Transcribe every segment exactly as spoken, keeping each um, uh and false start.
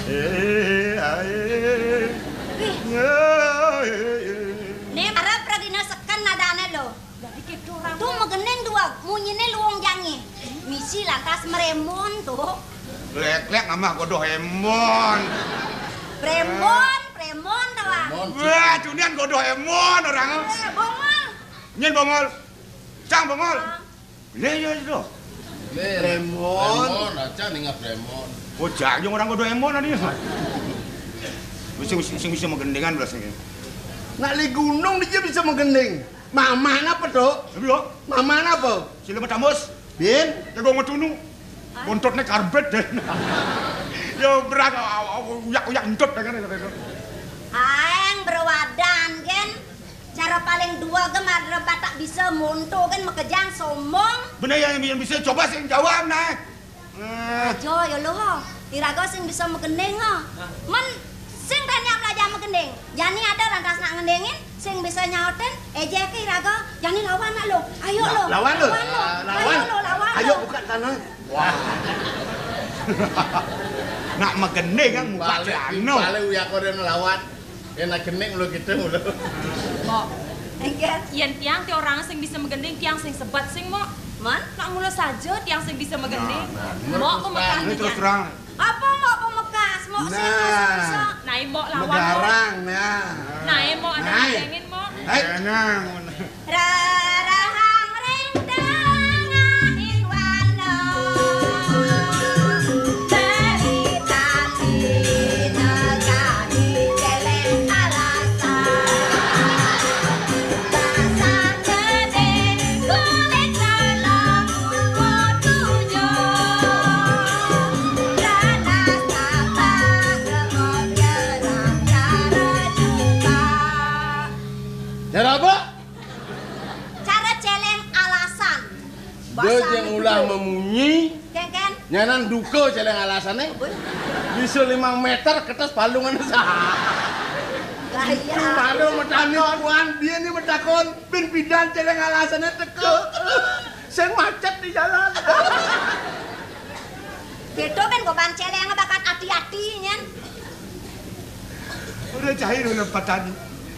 Eh, ae. Wih. Eh, eh, eh. Né arep ragina seken nadané lho. Dadi kéto ora. Tuh magending duweg, munyiné luung jangé. Misi lantas mrémon tuh. Lék-lék amah godoh émon. Prémon, prémon to, Bang. Prémon. Wah, cunian godoh émon orang. Eh, bongol. Nyén bongol. Cang bongol. Bang. Lé, iya, iya. Lé, prémon. Prémon, aja ning prémon. Oh, jang, orang godoh émon tadi. Sing, sing, sing bisa magendingan belas ini. Nak li gunung dia bisa magending. Mama napa, Dok? Iya. Mama napa? Sila matamus. Bin. Jago ngetunu. Bontotné karbet deh. Ya berat, uyak-uyak entut kan. Aéng berwadan, gén. Cara paling duwegé mara batak bisa monto kan makejang sombong. Bener ya, yang bisa coba sing jawab, nah. Eh. Aja ya lho. Iraga sing bisa magending, ha. Men sing tanya belajar magending. Jani ada lantas nak ngendingin, sing bisa nyautin, éjéké iraga, jani lawan nak lho. Ayo lho. Lawan lho. Lawan lho. Lawan. Ayo lho, lawan lho. Ayo buka tanah. Wah. Nak magending kan muka balik, balik uyak ora ngelawan. Enak gending lho gitu lho. Mbok. Enggak. Yén tiang ti orang sing bisa magending, tiang sing sebat sing, Mbok. Man? Nak mula saja tiang sing bisa magending. Nah, nah, Mbok terus terang. Ini terus terang. Apa Mbok pemekas? Mbok sing bisa. Nah, Mbok lawan, Mbok. Megarang, nah. Nah, Mbok ada ngendingin, Mbok. Hai. Tenang. Rarahang ring tengahing wana, beri tandina kami celeng alasan. Basang gedé kulit kala kuwa tujuh, ranas tapak ngemot nyerang cara jubah. Cara apa? Cara celeng alasan. Dia yang ulah memunyi. Kéngkén. Nyanan duka celeng alasané. Wih. Bisa limang meter kertas palungan sah. Lah iya. Baru metani puan dia ni metakon pin pidan celeng alasané teka. Sing macet di jalan. Gitu kan goban celeng bakat ati-ati nyen. Ora cair ora patani.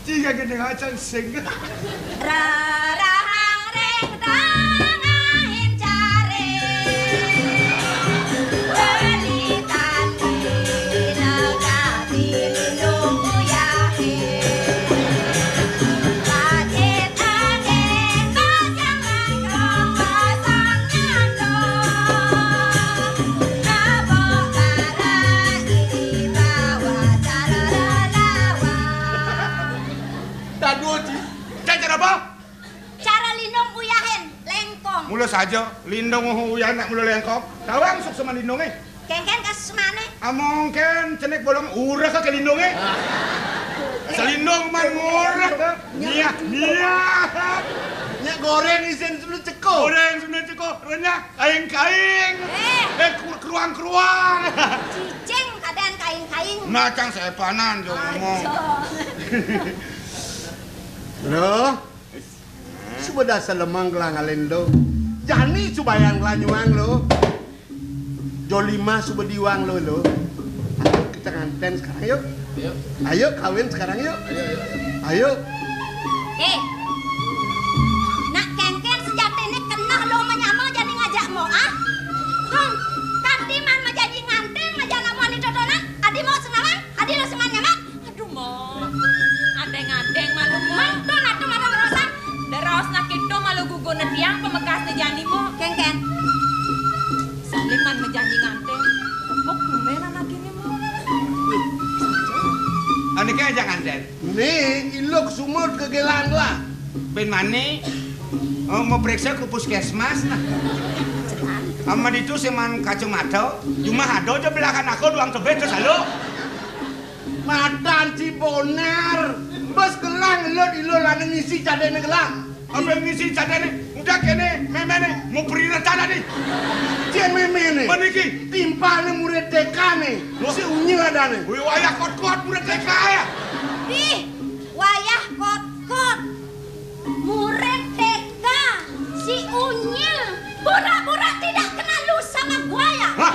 Tiga gendeng acan sing. Rarahang ring tengahing caring. Beli tandina kami lindung uyahe. Pacit angin bajang langkong pasang nyandong. Nabok barang ini bawa cara lelawan. Tadu, Ci. Cang cara apa? Cara lindung uyahin, lengkong. Mula saja, lindung uyahin nak mula lengkong. Tawang suk sama lindungé. Kéngkén kasus mané. Among kén cenik bolong urek ke lindungé. Selindung man ngurek. Niat, niat. Nyak goreng isin sebelum ceko. Goreng sebelum ceko, renyah, kaing-kaing. Eh. Eh, kru-, keruang-keruang. Cicing kadaan kaing-kaing. Nah, cang sepanan jo ngomong. Aja. Loh, suba dasar lemang gelang alendo. Jani subayang gelanyuang lo. Jolima suba diwang lo, lo. Ayo kita nganten sekarang yuk. Ayo. Ayo kawin sekarang yuk. Ayo, ayo, ayo. Ayo. Eh, nak kéngkén sejatiné keneh lo menyama jani ngajak mo, ah? Kong, tadi mah majanji nganten, majan lamun ditotonan, adi mo senawang, adi lo seman nyaman. Aduh, Mo. Adeng-adeng malu, Mo. Mantun atuh malu ngerosak. Da raos nak kéto malu guguna tiang pamekasna jani, Mo. Kéngkén. Saling man majanji nganten. Tepuk tumben anak ini, Mo. Ane ké ajak nganten. Né, iluk sumur ke gelang lah. Ben mani, oh, mau periksa ke puskesmas nah. Ama ditu sing man kacamata, cuma ada aja belahan aku doang tebet terus halo. Matan si Bonar, bos gelang lo di lo lana ngisi cadene gelang. Apa ngisi cadene? Udah kene, memene, mau perina tanah nih. Cien memene. Maniki? Timpalnya murid T K nih. Loh? Si Unyil ada nih. Wih, wayah kot-kot murid T K ya. Ih, wayah kot-kot. Murid T K, si Unyil, pura-pura tidak kenal lu sama gua ya? Hah?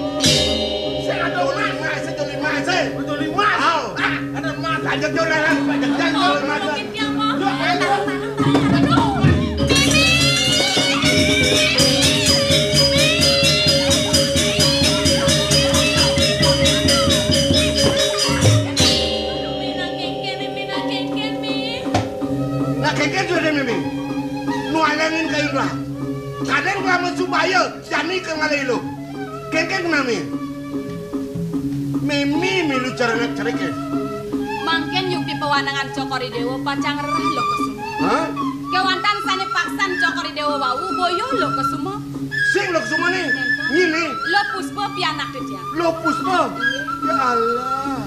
Sing ada ulah, Mas, sing joli Mas, sing. Joli Mas. Ayo. Ah, ada Mas, aja joli Mas, aja joli Mas. Mungkin dia mau. Yuk, ayo. Tarung, tarung, tarung, tarung. Mimi! Mimi, nak kengken, Mimi, nak kengken, Mi. Nak kengken sudah, Mimi. Nu alangin kayun lah. Kadang lama supaya jani ke ngalih lu. Kengken kena, Mi. Mimi milu cara nak cerik, eh. Mangkin yukti pewanangan Cokor I Dewa pacang rereh Lokasuma. Hah? Kewantan sane paksan Cokor I Dewa wau boyo Lokasuma. Sing Lokasuma ne? Ngene. Lo Puspa pianak dia. Lo Puspa? Ya Allah.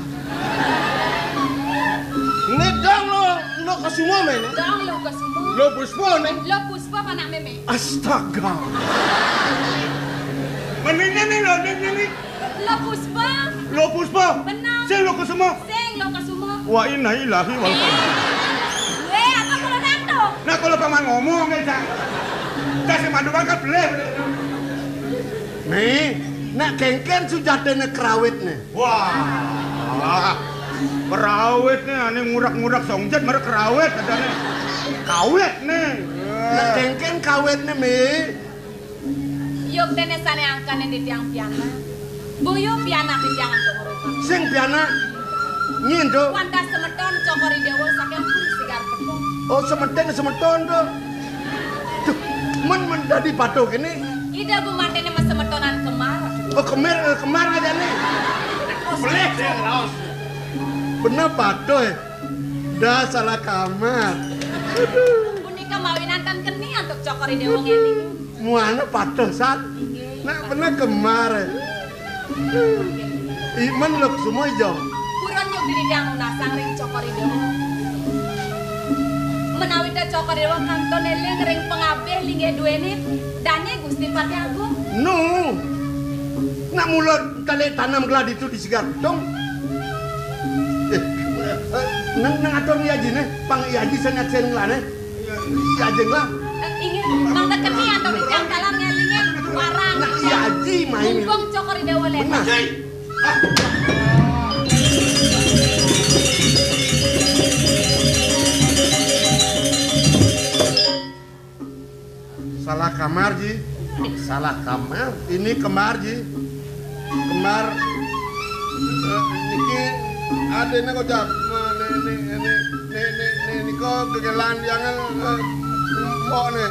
Ini dong lo, Lokasuma, men. Dong Lokasuma. Lo Puspa ne? Lo Puspa anak Mimi. Astaga. Mendingnya nih lo, mendingnya nih. Lo Puspa. Lo Puspa. Benar. Sing Lokasuma. Sing Lokasuma. Wa inna ilahi wal. Weh, apa kalau ratu? Nah, kalau paman ngomong, ya, Cak. Kasih mandu kan boleh. Nih, nak kengken sujatene kerawit nih. Wah. Kerawit nih, ane ngurak-ngurak songjat, mara kerawit, katanya. Kawit nih. Nak kengken kawit nih, Mi. Yuk dene sane angkane di tiang piana. Boyo piana di tiang antuk. Sing piana. Ngindo. Wanda semeton Cokor I Dewa saking Puri Sigar Petung. Oh, semeton, semeton to. Duh, men, men dadi patuh kene. Ida gumantene mas semetonan kemar. Oh, kemar, eh, kemar aja nih. Boleh, ya, laos. Bener patuh, eh. Dah salah kamar. Punika mawinan tan keni antuk Cokor I Dewa ngene. Muana patuh, San. Inggih. Nak bener kemar, eh. Iman Lokasuma, Jong. Purun nyuk diri kang unasang ring Cokor I Dewa. Menawi ta Cokor I Dewa kantun eling ring pangabih linggih duene dane Gusti Patih Agung. Nu. Nak mula kali tanam gladi itu di Sigar Petung. Eh, eh, nang, nang atur ni aji ne, pang i aji sing nyaksian ngelane. Iya, iya, jeng lah. Eh, inggih, mangda keni antuk titiang taler ngelinge warang. Nah, iya, Aji, main. Mumpung Cokor I Dewa leres. Benar. Aji. Ah. Salah kamar, Ji. Salah kamar. Ini kembar, Ji. Kembar. Eh, niki adene kok, Jak. Nah, ne, ne, ne, ne, ne, ne, nika gegelan yang, eh, mbok ne.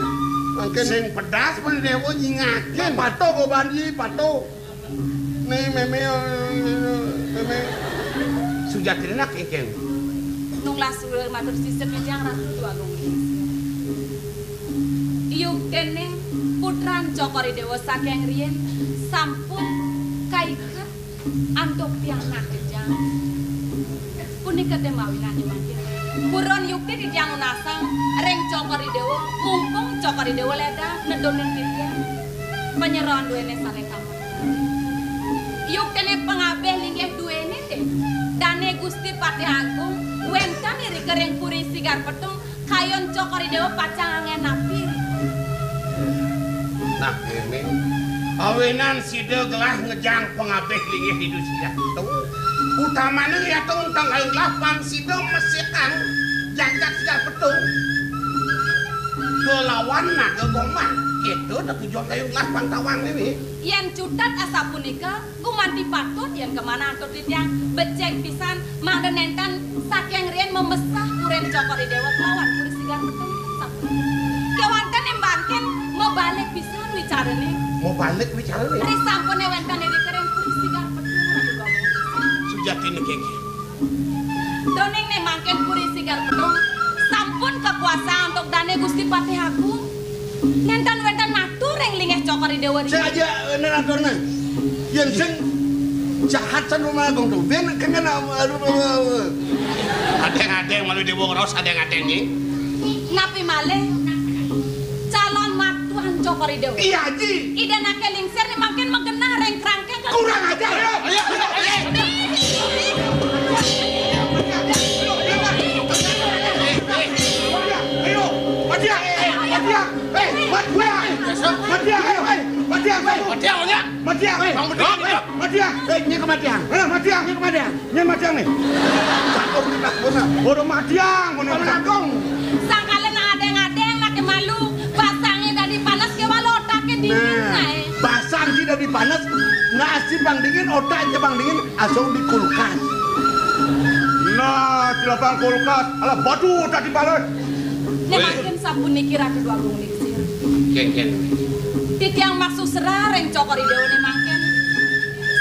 Mungkin sing pedas pun dewe nyingakin. Patuh kok, Banji, patuh. Mémé, mémé. Sujatiné nak kéngkén. Nunglah suwur matur sisip titiang Ratu Déwa Agung. Yuktiné putran Cokor I Déwa saking riyin sampun kaiket antuk pianak titiang. Punika té mawinan mangkin. Purun yukti titiang nunasang ring Cokor I Déwa, mumpung Cokor I Déwa lédang nedunin titiang. Panyeroan duéné sané tamat. Yuktiné pangabih linggih duéné té. Dané Gusti Patih Agung wénten irika ring Puri Sigar Petung, kayun Cokor I Déwa pacang anggén napi. Nah, kéné. Awinan sida gelah ngejang pangabih linggih Ida Sigar Petung. Utamané yata untang kayun gelah pang sida mesikang jagat Sigar Petung. Kelawan Naga Gombang. Kéto tetujon kayun gelah pang tawang né. Yén cutet asapunika, gumanti patut yén kamanah antuk titiang becik pisan mangda nénten saking riin mamesah Purin Cokor I Déwa kelawan Puri Sigar Petung sapunika. Kéwanten né mangkin mabalik pisan wicarané. Mabalik wicarané? Risampuné wénten irika ring Puri Sigar Petung, Ratu Gong. Sujatiné kéngkén. Duaning né mangkin Puri Sigar Petung sampun kakuasaan antuk dané Gusti Patih Agung. Nénten wénten matur ring linggih Cokor I Déwa. Sing aja, eh, nénten aturné. Yén sing jahat san Ratu Agung to. Bén kéngkén, aduh, aduh, aduh. Adéng-adéng malu Déwa ngraos adéng-adéng né. Napi malih? Calon matuan Cokor I Déwa. Iya, Ji. Ida anaké lingsir né mangkin magenah ring krangkeng. Kurang ajar. Ayo, ayo, ayo. Ayo, Matiang. Matiang. Eh, Matiang. Eh, Matiang. Matiang, ayo, eh. Matiang, ayo. Matiang, ayo. Matiang, ayo. Matiang, eh. Bang Bedul, eh, Matiang. Eh, nyén ka Matiang. Eh, Matiang. Nyén ka Matiang. Nyén Matiang né. Cakep di tak bener. Bodo Matiang, bener. Bang Agung. Sangkala adéng-adéng anaké malu, basangé dadi panas, kéwala otaké dingin, nah, aé. Basang sing dadi panas, nasi pang dingin, otak sing pang dingin, asal di kulkas. Nah, sing pang kulkas, alah batu tadi panas. Né mangkin sapuniki Ratu Déwa Agung Lingsir. Kéngkén. Titiang maksud serah ring Cokor I Déwa né mangkin.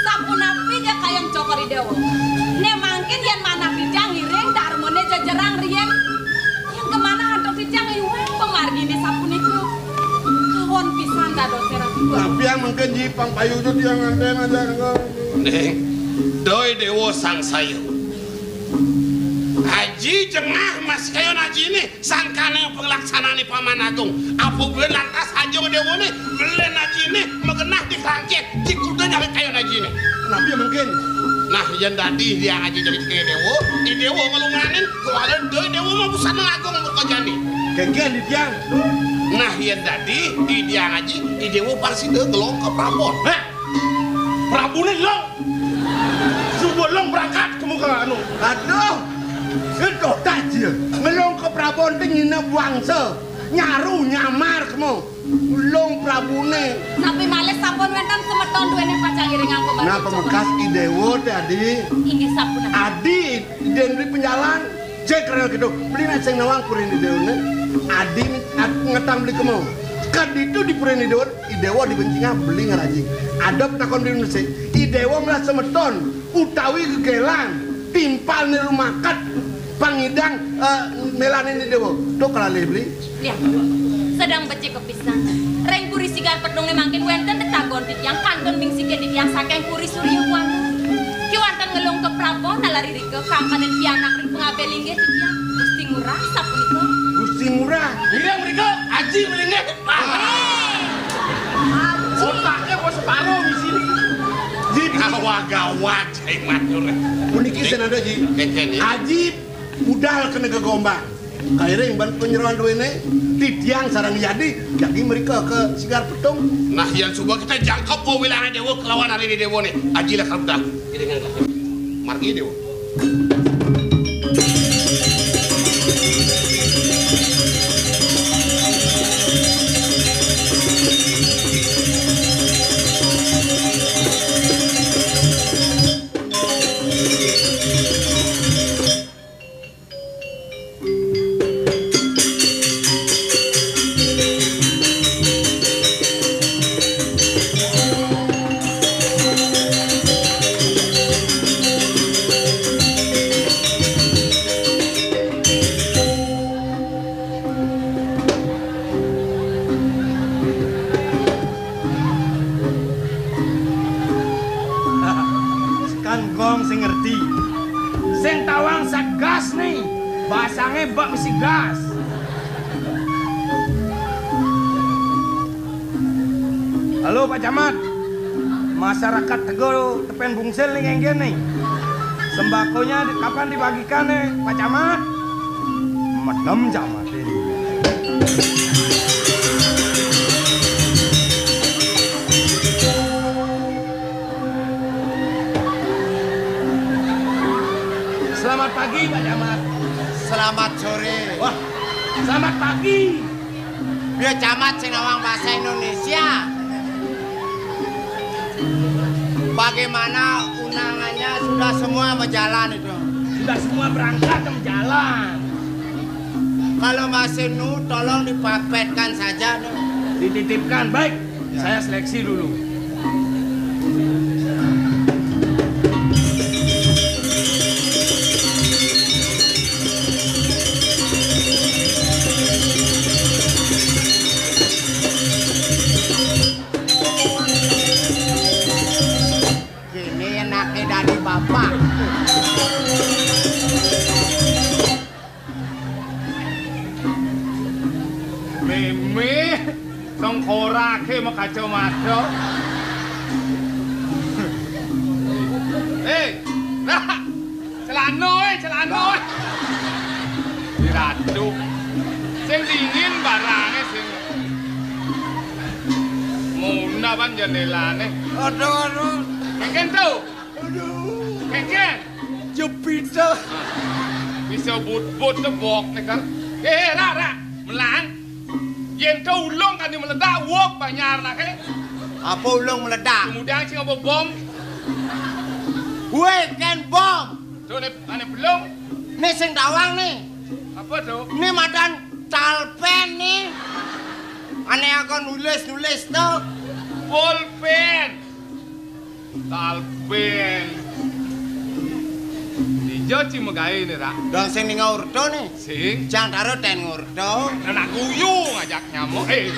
Sapunapi ja kayun Cokor I Déwa. Né mangkin yén manah titiang ngiring darmané jejerang riin. Yén kamanah antuk titiang iwang pamarginé sapunika. Kawon pisan dadosé Ratu Déwa. Napi yang mangkin Ji pang payu jo tiang nganten aja. Ning, Doi Déwa sangsaya. Aji jengah masih kayun ajiné. Sangkaning panglaksanané Paman Agung. Apa buin lantas aja déwané, belin ajiné, magenah di krangkeng, di kuda nyawit kayun ajiné. Napi mangkin? Nah, yén dadi Hyang Aji nyawit kayun déwa, I Déwa nglumranin, kuala Doi Déwa mah busana agung muka jani. Kéngkén di tiang. Nah, yén dadi I Hyang Aji, I Déwa pang sida ngelong ka prabon. Hah? Prabuné long. Suba long berangkat kemu ka anu. Aduh. Éh, dotak jil. Ngelong ka prabon té nginep wangsa. Nyaru nyamar kemu. Long prabuné. Napi malih sampun wénten semeton duéné pacang iringang pamargi. Nah, pamekas I Déwa té adi. Inggih sampun. Adi, Dén beli penjalan. Cék rel kéto, beli nak sing nawang Purin I Déwa né. Adi at-, ngetang beli kemu. Kaditu di Purin I Déwa, I Déwa dibencingah beli ngarajing. Ada takon beli mesti, I Déwa melah semeton, utawi gegelan, timpal niru makat, pangidang, eh, melanin I Déwa. Tuh kalalih beli. Lihat, sedang becik kepisang. Ring Puri Sigar Pedungé mangkin wénten tetagon titiang kantun mingsikin titiang saking Puri Surya Buana. Kéwanten ngelung ka prabon nalar irika kangkanin pianak ring pangabih linggih titiang. Gusti Ngurah sapunika. Gusti Ngurah. Ngiring mrika, Aji melinggih. Ah. Otaknya mau separuh di sini. Ji, gawat-gawat, cai matur. Puniki senada, Ji. Kéngkén, ya. Aji budal kena gegomba. Kairing ban panyeroan duéné, titiang sareng Yadi, jagi mrika ka Sigar Petung. Nah, yén suba kita jangkep wewilangan déwa kelawan ari déwa né. Aji lakar budal. Iringan lakar. Margi déwa. Gong sing ngerti. Sing tawang satgas nih. Basangé bak misi gas. Halo, Pak Camat. Masyarakat Tego Tepen Bungsil nih, kéngkén nih. Sembakonya di-, kapan dibagikan nih, Pak Camat? Medem Camat ini. Selamat pagi, Pak Camat. Selamat sore. Wah, selamat pagi. Biar Camat sing nawang bahasa Indonesia. Bagaimana undangannya, sudah semua berjalan itu? Sudah semua berangkat dan berjalan. Kalau masih nu, tolong dipapetkan saja, nu. Dititipkan, baik. Ya. Saya seleksi dulu. Kéné anaké dadi bapak. Mémé, tengkoraké makacamata. Éh, Rak, celana, éh, celana, éh. Di ratu. Sing dingin barangé sing. Muna ban jendélané. Aduh, aduh. Kéngkén to. Aduh. Kéngkén. Jepit to. Bisa but-but tebok né kan. Éh, Rak, Rak. Melang. Yén to ulung kani meledak, wuk banjar naké. Apa ulung meledak? Kemudian sing apa bom? Woi, kén bom. To né, ané belum. Né sing tawang né. Apa to? Né madan talpén né. Ané akan nulis-nulis to. Pulpén. Talpén. Dija ci magaé né, Rak? Dong sing ning orta né. Sing. Jang taro ten ngorta. Anak guyu ngajak nyamuk. Éh.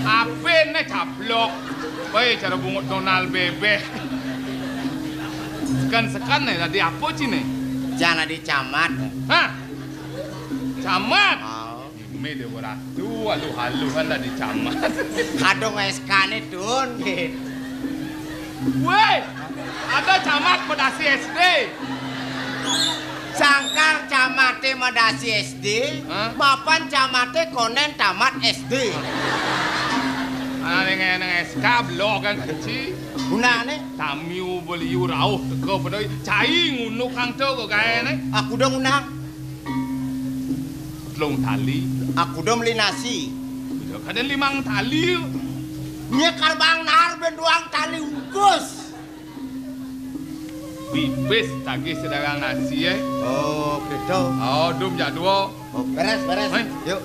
Apén né cablok. Woi, cara bungut Donald bébék. Sekan-sekan né, dadi apa ci né? Jang dadi camat. Hah? Camat? Oh. Mé Déwa Ratu, aluh-aluhan dadi camat. Kadung S K-né, Dun. Wéh, ada camat madasi S D. Sangkal camaté madasi S D, hah? Mapan camaté kondén tamat S D. Ané ngeneng S K, belog kan keci. Gunané? Tamiu beliu rauh teka pada cai ngunduk kang to gaéné. Aku dong undang. Telung tali. Aku dong beli nasi. Iya, kadén limang tali. Nyé karbang nar ben duang tali ukus. Pipis tagih sedarang nasi, éh. Oh, gitu. Oh, dum jak dua. Oh, beres, beres. Héi. Yuk.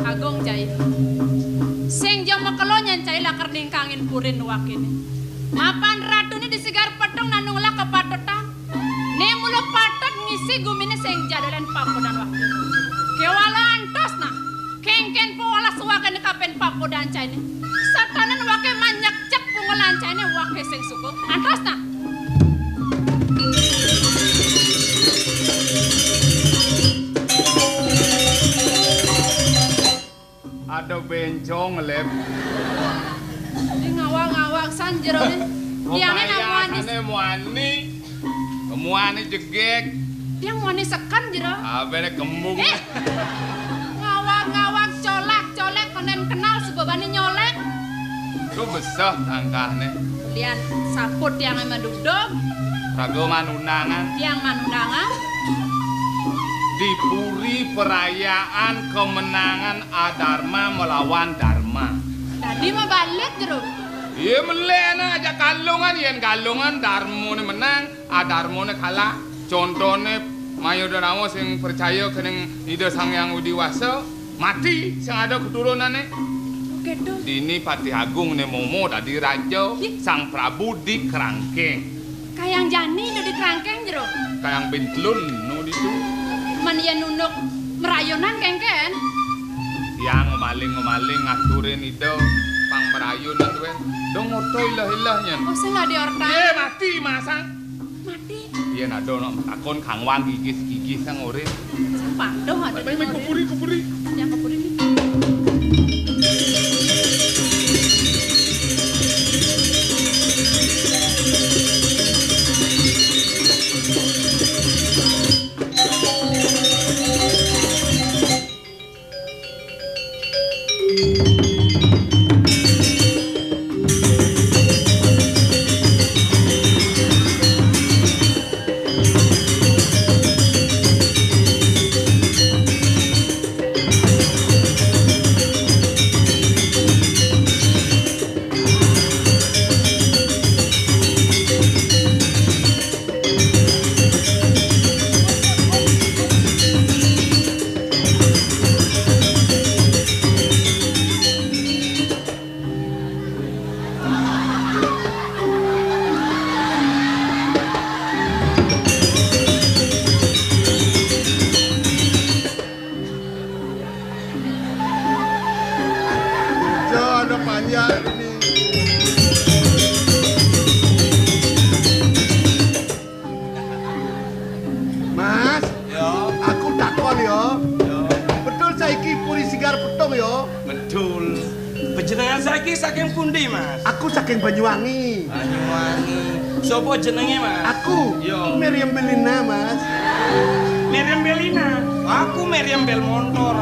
Agung cai. Sing ja makelo nyan cai lakar ningkangin purin wakéné. Mapan ratuné di sigar petung nanung lah kapatetan. Né mula patut ngisi guminé sing ja dolén pakudan wakéné. Kéwala antos nah. Kéngkén pawelas wakéné kapin pakudan cainé. Satanan waké manyekcek pungulan cainé waké sing suka. Antos nah. Ada bencong ngelep. Di ngawag-ngawag san jeroné. Tiangé nang muani. Muani. Muani jegég. Tiang muani sekan jero. Abéné kembung. Éh. Ngawag-ngawag, colak-colek, konden kenal suba bani nyolek. Tuh beseh tangkahné. Lian saput tiangé madugdug. Raga manundangan. Tiang manundangan. Di puri perayaan kemenangan Adarma melawan Darma. Dadi mabalik jero. Iya, melek nah, ajak Galungan, yén Galungan Darmané menang, Adarmané kalah. Contoné Mayuda Nawa sing percaya kening Ida Sang Hyang Widi Wasa, mati sing ada keturunané. Kéto. Dini Patih Agung né momo dadi raja, Ih. Sang Prabu di Krangkeng. Kayang jani nu di Krangkeng jero. Kayang Bintlun nu ditu. Men yén unduk merayunan kéngkén. Tiang ngemaling-ngemaling ngaturin Ida pang merayun tuwén. Dong oto ilah-ilah nyén. Oh, sing adi orta. Yé, mati masang. Mati. Yén ada nak matakon kangwang gigis-gigis sang urip. Sang patuh ada. Main, main kupuri, kupuri. Yang kupuri. Kerja ada panjang ini. Mas, ya. Aku takon ya. Ya. Betul saiki Puri Sigar Petung ya? Betul. Panjenengan saiki saking pundi, Mas? Aku saking Banyuwangi. Banyuwangi. Sapa jenenge, Mas? Aku. Ya. Meriam Belina, Mas. Meriam Belina. Aku Meriam Bel Montor.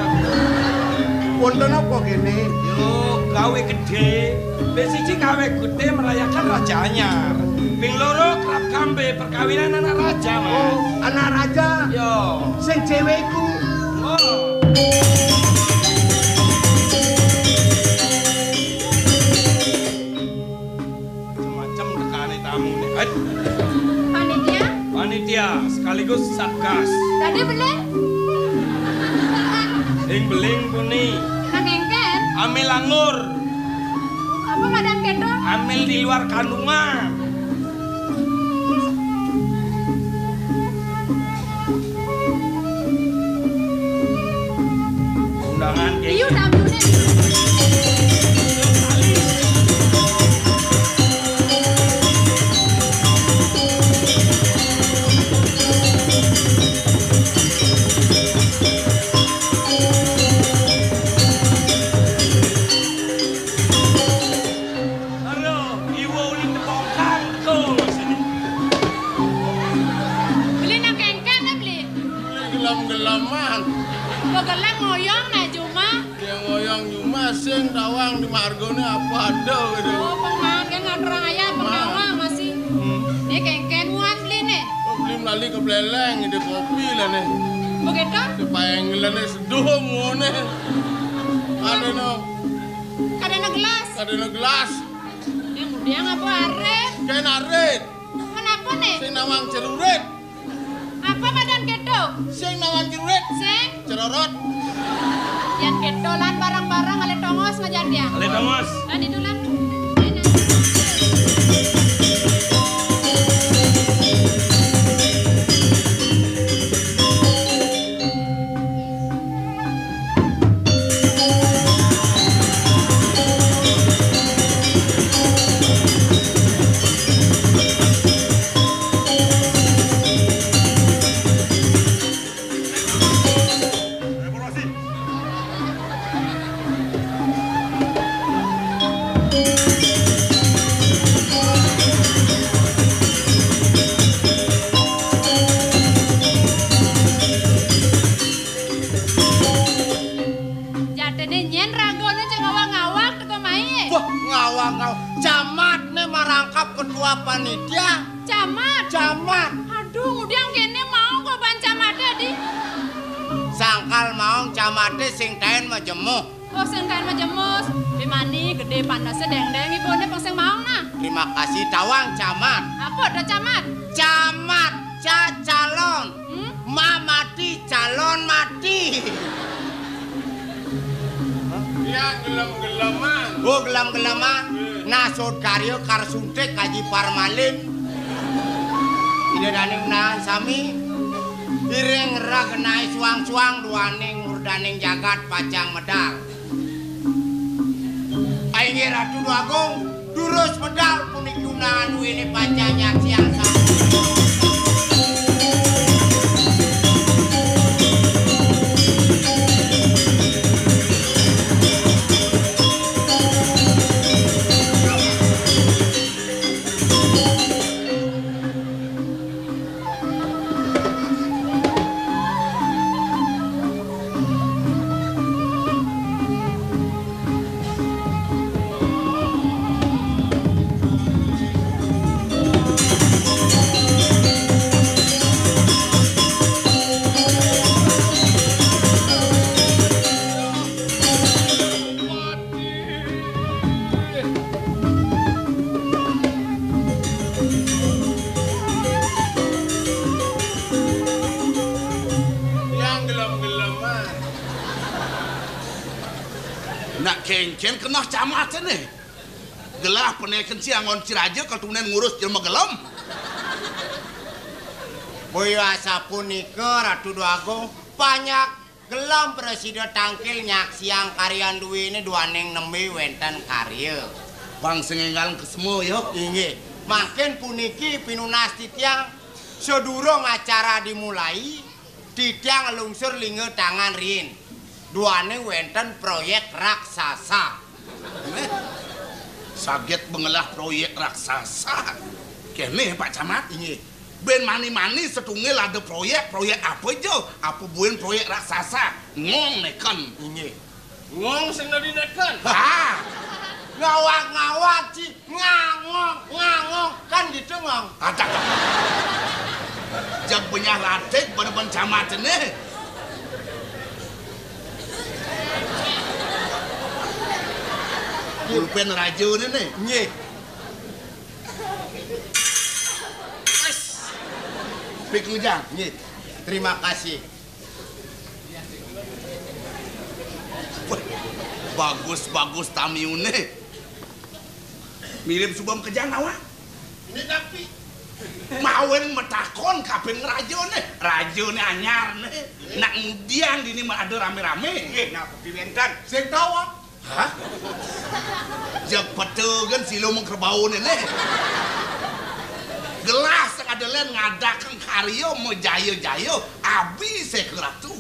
Wonten apa kene? Yo, gawe gede. Wis siji gawe gede merayakan raja anyar. Ping loro kerap kambe perkawinan anak raja, Mas. Oh, anak raja. Yo. Sing cewek iku. Oh. Macem-macem tekane tamu nih. Ait. Panitia? Panitia sekaligus satgas. Tadi beli? Sing beling puni. Nang engken? Amil anggur. Apa madan keto? Amil di luar kandungan. Undangan. Iya, tamuné. Aduh, iwo ulin tepongkang, betul sini. Beli nang kengken, eh, beli. Beli gelem-geleman. Kok gelem ngoyong, nah, Juma? Dia ngoyong Juma, sing tawang di margone apa ada gitu. Oh, pengman, kan nggak terang ayam, pengawang masih. Hmm. Ini kengken muat beli nih. Oh, beli melali ke Beleleng, ide kopi lah nih. Begitu? Di paengelan nih, seduh ngone. Ada no. Kadana gelas. Kadana gelas. Yang udah ngapa arit? Kain arit. Kenapa nih? Sing nawang cerurit. Apa madan keto? Sing nawang cerurit. Sing? Cerorot. Yang keto lan barang-barang ale tongos majan dia. Ale tongos. Lan itu lan. Jatine nyen ragane cek ngawang-ngawang teko mae. Wah, ngawang-ngawang. Camat ne marangkap ketua panitia. Camat? Camat. Aduh, ngudiang kene mau kok ban camate, Di. Sangkal mau camate sing taen majemuh. Oh, sing taen majemuh. Bimani gede panase deng-deng ibune pang sing mau nah. Terima kasih tawang camat. Apa ada camat? Camat, ca-, calon. Hmm? Ma mati, calon mati. Ya, gelem-geleman. Oh, gelem-geleman. Nggih. Nasut karya kar suntik kaji parmalin. Ida daning undangan sami. Iring regenahe suang-suang duaning murdaning jagat pacang medal. Inggih Ratu Déwa Agung, durus medal puniki undangan duene pacang nyaksiang sami. Yang gelem-geleman. Nak kencen keneh camate ne. Gelah peneken si angon si raja katunen ngurus jelema gelem. Boya asapunika Ratu Déwa Agung, panjak gelem prasida tangkil nyaksiang karyan duene duaning nembe wenten karya. Pang sing enggal kesemo ya. Inggih. Mangkin puniki pinunas titiang sadurung acara dimulai, titiang lungsur lingga tangan riin. Duane wenten proyek raksasa. Neh, saget bengelah proyek raksasa. Kene, Pak Camat? Inggih. Ben mani-mani setunggal ada proyek, proyek apa ja? Apa buin proyek raksasa? Ngong neken. Inggih. Ngong sing dadi neken. Ha! Ngawak-ngawak, Ci. Ngangong, ngangong. Kan gitu, Ngong. Adak. Jag benyah latik, bener-bener camat ne. Pulpen raja ne, ne. Nggih. Pik ngejang. Nggih. Terima kasih. Wah, bagus-bagus tamiune. Mirip suba makejang awak. Ini tapi. Mawen matakon kaping rajane. Rajane anyar ne. Nak ngudian dini mah ada rame-rame. Nggih, napa piwenten? Sing tawa. Hah? Jeg petegen silo mengkerbaune ne. Gelah sing ada len ngadakang karya majaya-jaya abi seke ratu.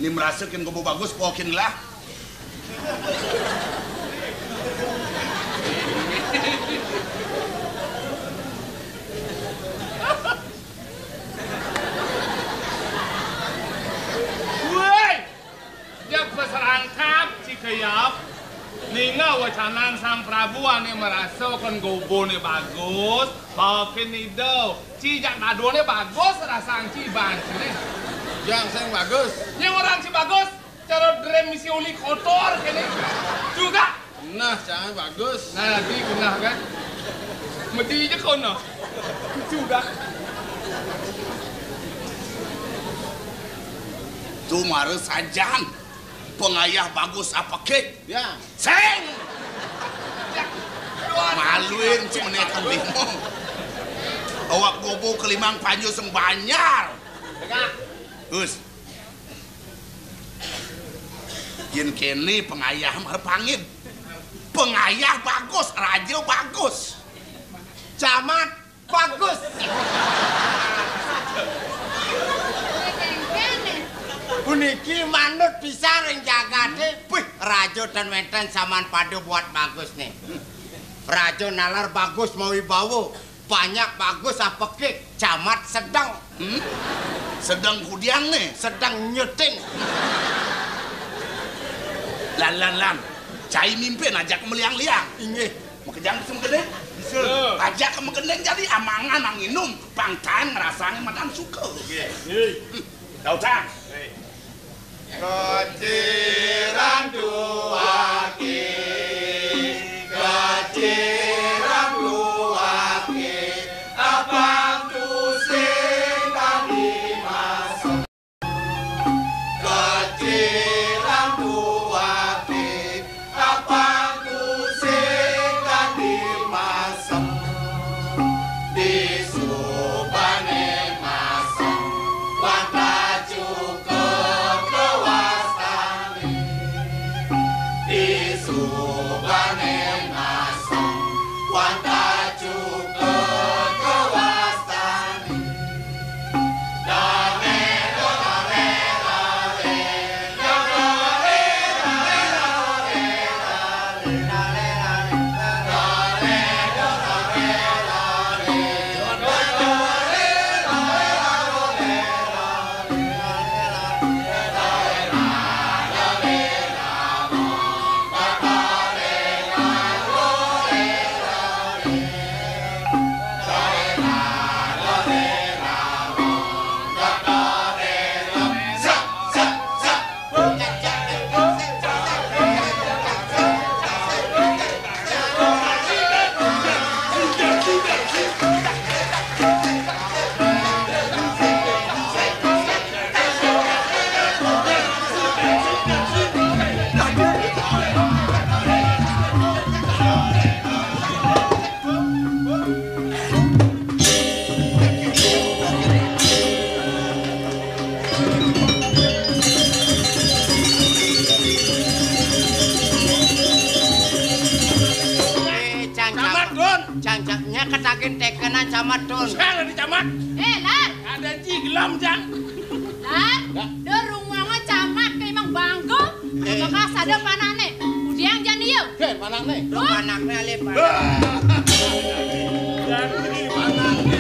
Ni merasa kin gobo bagus pokin lah. Woi! Jak peserangkap, cikeyap. Ninga wacanan Sang Prabu ane merasa kon gobone bagus, pokin ido. Ci jak dadone bagus rasang ci ban sini. Jang sing bagus. Yang orang ci bagus, cara drem misi oli kotor kene. Juga. Nah, jangan bagus. Nah, di genah kan. Mesti je kono. Juga. Tu mara sajan. Pengayah bagus apa ke? Ya. Sing! Maluin si menekan lima. Awak gobo kelimang panju sing banjar. Gus. Yen kene pengayah marep angin. Pengayah bagus, raja bagus. Camat bagus. Puniki manut pisan ring jagate. Wih, raja ten wenten saman pada buat bagus nih. Raja nalar bagus mawibawa. Banyak bagus apekik, camat sedeng. Hmm? Sedeng kudian nih. Sedeng nyeting. Lan, lan, lan. Cai mimpin ajak meliang-liang. Inggih. Makejang ke Megendeng? Bisa. Ajak ke Megendeng jadi amangan nang inum, pang taen ngrasang madan suka. Nggih. Hmm. Tau, Cang? Nggih. Kaciran duake, kaciran duake, abang tusing Camat, Don. Saya di camat. Eh, Lar. Ada ci gelam, Jang. Lar, ya. Dur rumanga camat ke imang bangku. Eh. Bekas ada panakne. Udiang jani ya. Oke, panakne. Dur panakne ale panak. Ah. Jadi panakne.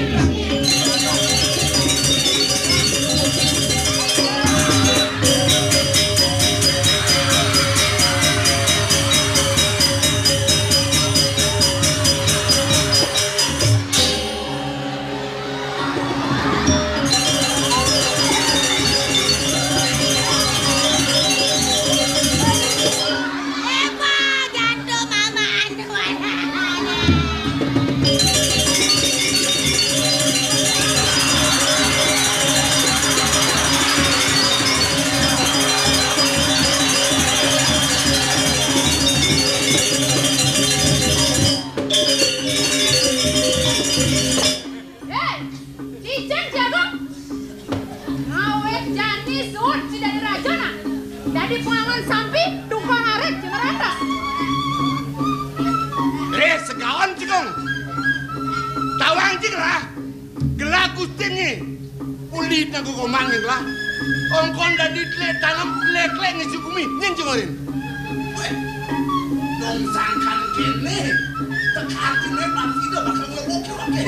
Eh, cicing jago. Ngawet jani suud ci dadi raja, nah. Dadi pengangon sampi, tukang arit, ci meratas. Eh, segaon, Cikung. Tawang, Cik, lah. Gelah gustinye. Uli nagu komang, Cik, lah. Ongkon dadi tlek tanem, tlek-tlek ngisi gumi. Nyen, Cik Orin. Weh, dong sangkan kene, tekatine pasti dah bakal ngeboke wake.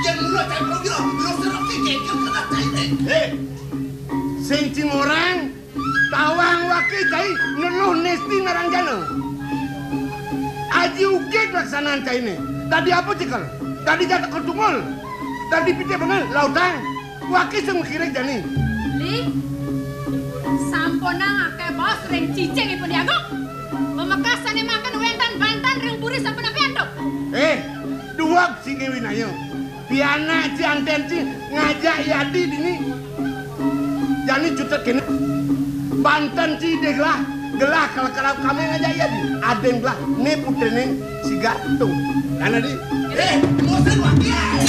Yang mula cakro gila, lo serap si geger kena caine. Eh, sing cing orang, tawang wake cai, neluh nesti naranjana. Aji ugeg laksanan caine. Tadi apa, Cikel? Tadi jatuh ke tungul. Tadi pite bener, lautang. Wake sing mengkiring jani. Li, sampunang akeh baos ring cicing ipun Diagung. Pamekasane mangkin wenten banten ring puri sampun apian to. Eh, duweg sing winaya. Pianak ci anten ci ngajak yadi dini. Jani cutet kene. Banten ci deh lah. Gelah kalau kalau kami ngajak yadi. Adeng gelah. Ne putrene si Gatung. Dana di. Eh, mosen wakian.